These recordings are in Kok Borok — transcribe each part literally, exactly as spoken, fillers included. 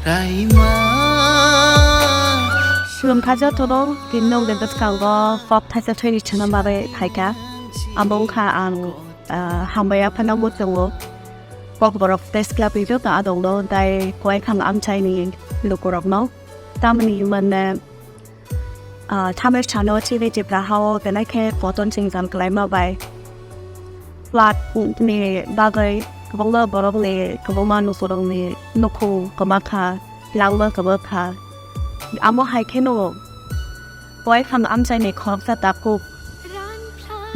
Raima. Khulumkha jotono, tini nwng de bwskango kok thaisa thwini thwngna bagwi phaikha. Abo wngkha ang, ah, hambai aphano muchungo. Kokborok Press Club ni joto adongno, tai Koikhang amchaini lukurokno. Tamoni hwnmane, ah, thamwi sano chini Tipra hao belai khe koton jwngjal kwlaima bai flood ni bagwi kwbangma borokni, kwbangma lukurokni nukhung kwma kha, langma kwma kha. Amo hai kheno Koikhang amchaini khoroksa takhuk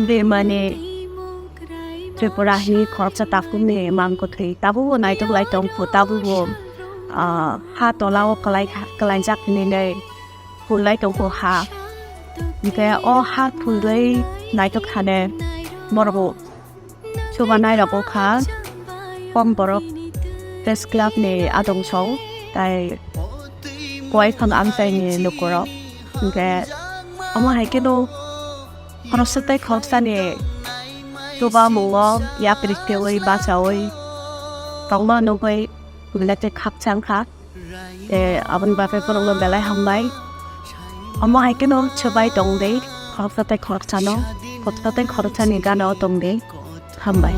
Birmani Tripura hini khoroksa takhukni mang kwthwi tabukbo naitok lai tongkhu, tabukbo, ah, ha tolao kwlai, kwlaijak hinwi phul lai tongkhu ha. Hinkhe o ha phulwi naitok thane borok chubanai rok wngkha Kokborok Press Club ni adong song tai Koikhang amchaini lukurok. Hinkhe omo hai kheno khoroksa tei khoroksani chubamungo yapri kheui bachaui tongma nugui belai tei khakchang kha. Tei aboni bagwi borokno belai hambai. Omo hai kheno chubai tong di, khoroksa tei khoroksano, khoroksa tei khoroksani gana o tong di. Hambai.